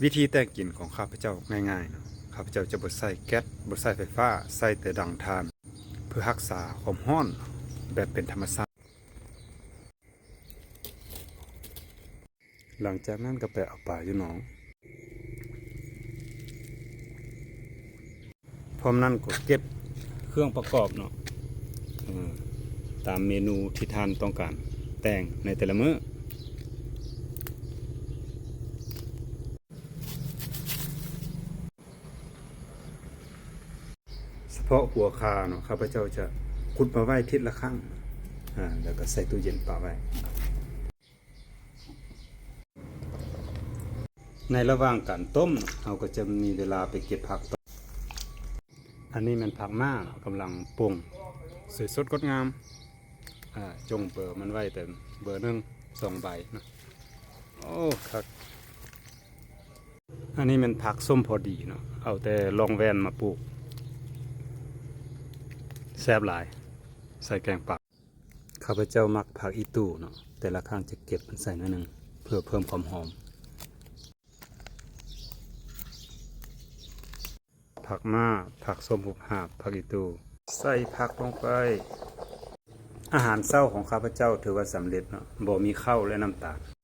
ວິທີແຕ່ງກິນຂອງຂ້າພະເຈົ້າງ່າຍໆເນາະ, ຂ້າພະເຈົ້າຈະບໍ່ໃຊ້ແກັສ, ບໍ່ໃຊ້ໄຟຟ້າ, ໃຊ້ແຕ່ດັງຖ່ານ ເພື່ອຮັກສາຄວາມຮ້ອນແບບເປັນທຳມະຊາດ. ຫຼັງຈາກນັ້ນກໍໄປເອົາປາຢູ່ໜອງ. ພ້ອມນັ້ນກໍເກັບເຄື່ອງປະກອບເນາະ, ເອີ ຕາມເມນູທີ່ທ່ານຕ້ອງການແຕ່ງໃນແຕ່ລະມື້. ສະເພາະຫົວຂ່າເນາະ, ຂ້າພະເຈົ້າຈະຂຸດມາໄວ້ທິດລະຄັ້ງ, ອາ ແລ້ວກໍໃສ່ຕູ້ເຢັນປະໄວ້. ໃນລະຫວ່າງການຕົ້ມ, ເຮົາກໍຈະມີເວລາໄປເກັບຜັກຕໍ່. ອັນນີ້ແມ່ນຜັກມ້າເນາະ, ກຳລັງປົ່ງ, ສວຍສົດງົດງາມ. ອາ ຈົ່ງເບີມັນໄວ້ແຕ່ເບີໜຶ່ງ ສອງໃບເນາະ. ໂອ້ ຄັກ. ອັນນີ້ແມ່ນຜັກສົ້ມພໍດີເນາະ, ເອົາແຕ່ລອງແວ່ນມາປູກ. ແຊບຫຼາຍ, ໃສ່ແກງປາ. ຂ້າພະເຈົ້າມັກຜັກອີ່ຕູເນາະ, ແຕ່ລະຄັ້ງຈະເກັບມັນໃສ່ໜ້ອຍໜຶ່ງ ເພື່ອເພີ່ມຄວາມຫອມ. ຜັກມ້າ, ຜັກສົ້ມຮູບຫາບ, ຜັກອີ່ຕູ, ໃສ່ຜັກລົງໄປ. ອາຫານເຊົ້າຂອງຂ້າພະເຈົ້າຖືວ່າສຳເລັດເນາະ, ບໍ່ມີເຂົ້າ ແລະ ນ້ຳຕານ.